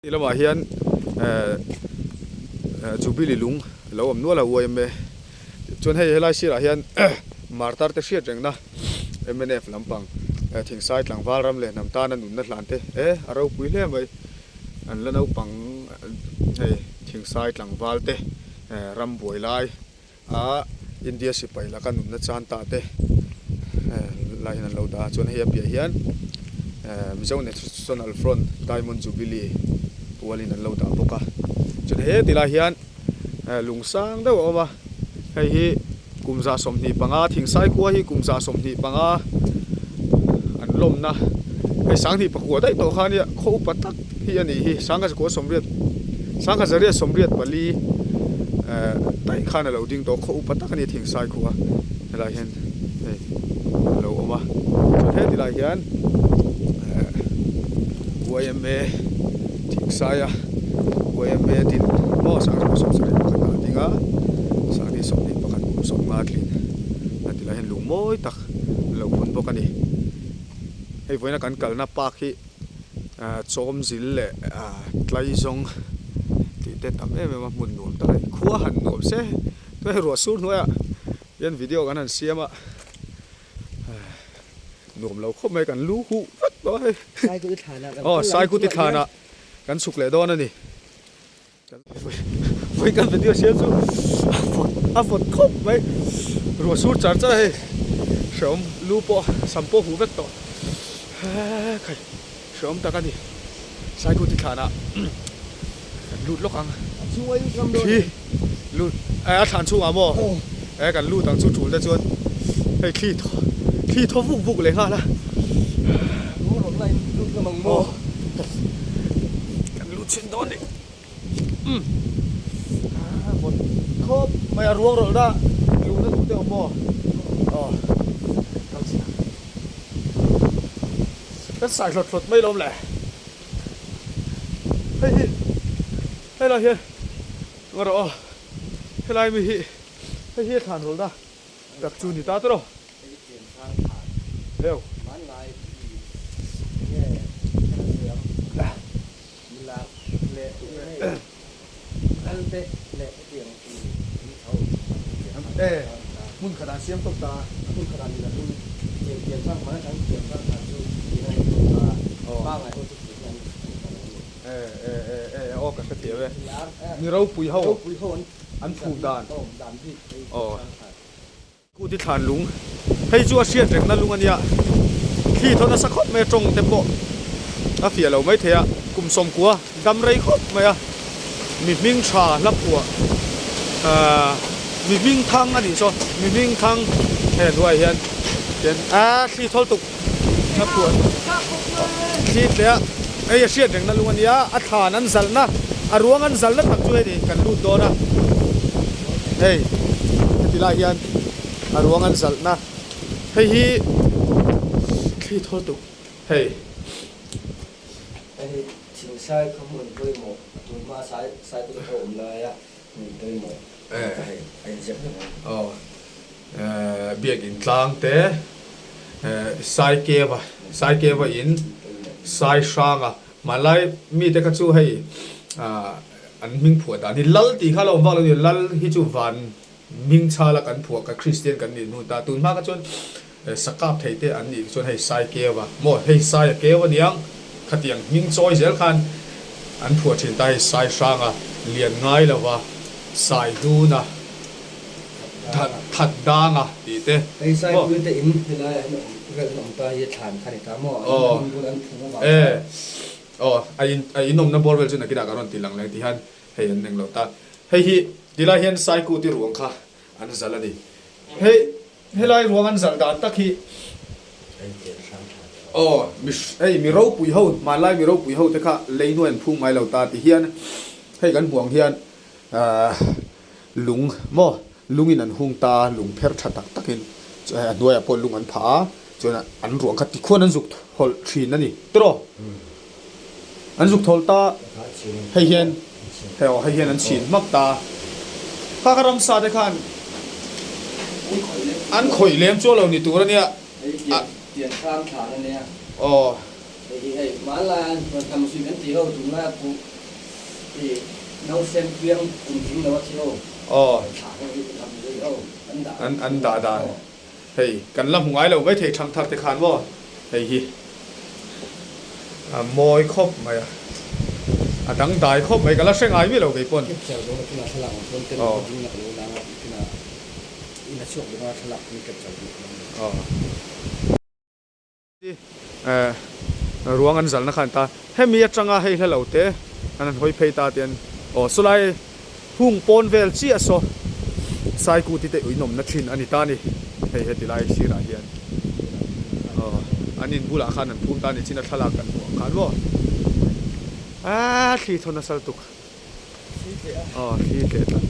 Ti lamah hian Jubilee lung a lo awm nual a yma chuan hei helai sirah hian martar te hriat rengna mnf lampang thingsai tlangval ram leh hnam tana nunna hlan te e a ropui hle mai an la naupang hei thingsai tlangval te ram buai lai. A India sipai laka nunna chan ta te lai hian an lo dah a, chuan hei a piah hian Mizo National Front Diamond Jubilee pualin an lo dah bawk a, chuan heti lai hian lung sang deuh a awm a, hei hi kum 25 Thingsaikua hi kum 25 an lawmna hei 29 daih tawh kha ania khaw upa tak hi a nih hi 1980 1984 eh daih khan a lo ding tawh khaw upa tak a ni Thingsai khua helai hian hei a lo awm a chuan heti lai hian eh yma Thingsaia yma din maw 1971 ah a ding a 1921 kum 15 tlin a ti lai hian lung mawi tak a lo phun bawk a ni hei vawiina kan kalna park hi. Chawmzil leh Tlaizawng tih te tam em em a hmun nuam tak a ni. Khua han nuam se chuan hei ruah sur hnuaiah hian video kan han siam a nuam lo khawp mai kan lu huh vek tawh a hei. Aw Saikuti thlanah kan chhuk leh dawn a ni. Vawi kan video siam chu a vawt a vawt khawp mai ruah sur char char a hei hreawm lu pawh sam pawh huh vek tawh khai hreawm tak a ni Saikuti thlanah kan lut lawk ang thli lut a thlan chhungah maw e kan lut ang chu tul te chuan hei thli thli thaw vuk vuk leh nghal a aw. Kan lut chhin dawn ni. Umm. Ah, vawt khawp mai a ruang rawlh na luhna duh te awm maw? Aw. Kal chhin ang. Kan sai hlawt hlawt mai lawm le. Hei hi helai hian ngaw rawh aw. Helai mi hi hei hi a thlan rawlh na tak chu ni ta tawh. Hei pian sang thlan Heu. Hmanlai hi enge ka siam milar leh hei kal te leh hetiang hi in tho an pian E hmun khat an siam tawp ta. Hmun khat an nila hun tiang pian sang hman atang pian sang thlan chu tih na in tawp ta pangai ho chu tih na an ta lo ani. E e e e aw ka hrethiam e. Mi ropui ho an phum dan. Dan bik hei pian sang thlan. Kuti thlan lung, Hei chu a hriat rengna lung a nia, thli thaw nasa khawp mai a tawng te pawh a fiah lo mai thei a, kum 90 dam rei khawp mai a, mi hming tha hla phuah ahh mi hming thang a nih saw mi hming thang he hnuaiah hian hian aaa thli thawl tuk hla phuah thli tle a, hei a hriat rengna lung a nia, a thlan an zalhna a ruang an zalhna tak chu hei ni kan lut dawn a hei heti lai hian a ruang an zalhna hei hi thli thawl tuk hei. Hei thingsai khaw hmun pawimawh tun hma sai sai te pawh awm laia hmun pawimawh ka hei a inziak hlauh ang. Aw biakin tlang te Saikeva Saikeva in Saihranga hmanlai mite kha chu hei an hming phuah dan hi Lal tih kha a lo awm vak lo a ni Lal hi chu van hming chhala kan phuah ka Kristian kan nih hnu ta tun hma kha chuan sakap thei te an nih chuan hei Saikeva maw hei Saia keu a niang khatiang hming chawi zel khan an phuah thin ta hei Saihranga lian ngai lova Saihnuna. That dang a tih te. Hei Saipui te in helai ah hian awm vel hian awm ta hi thlan kha ni ta maw? A in bul an phum avang khan. Aw a in a in awmna bawr vel chu nakinah ka rawn ti lang leh ti hian hei an eng lo ta. Hei hi tilai hian Saikuti ruang kha an zal a ni. Hei helai ruang an zal dan tak hi aw mi hei mi ropui ho hmanlai mi ropui ho te kha lei hnuai an phum ngai lo ta ti hian hei kan hmuh ang hian ahh Lung maw? Lungin an hung ta a, lung pher tha tak takin a hnuaiah pawh lung an phah a, chuan an ruang kha tikhuan an zuk thawlh thin a ni tiraw? An zuk thawlh ta, hei hian hei aw hei hian an chhin hmak ta a, kha kha ramsa te khan an khawih lem chu a lo ni tur a nia. Hei pian hrang thlan a nia. Aw. Hei hi hei hmanlai an hnam zui kan tih ho tunlai a. Nausen piang kum tling lo a thi ho. Aw. Thlah ho hi kan zui ho an dah. An an dah dan. Hei kan la hmu ngai lo mai thei thang thar te khan maw hei hi a mawi khawp mai a a dangdai khawp mai ka la hre ngai miah lo kei pawn. Capture dawn a tunah thlalak ang chuan ten Aw. ding na ka lo lang a tunah in a chhuak dawn a thlalak in capture duh ka lo nei. Aw. Ruang an zalna khan ta hemi atanga hei hla lo te an han hawi phei ta te an aw sawlai hung pawn vel chiah saw Saikuti te inawmna thin a ni ta a ni hei heti lai sirah hian aw an in bulah khan an phum ta a ni chin a thlalak kan hmuh ang khan maw aaa thli thaw nasal tuk aw thli tleh tlat.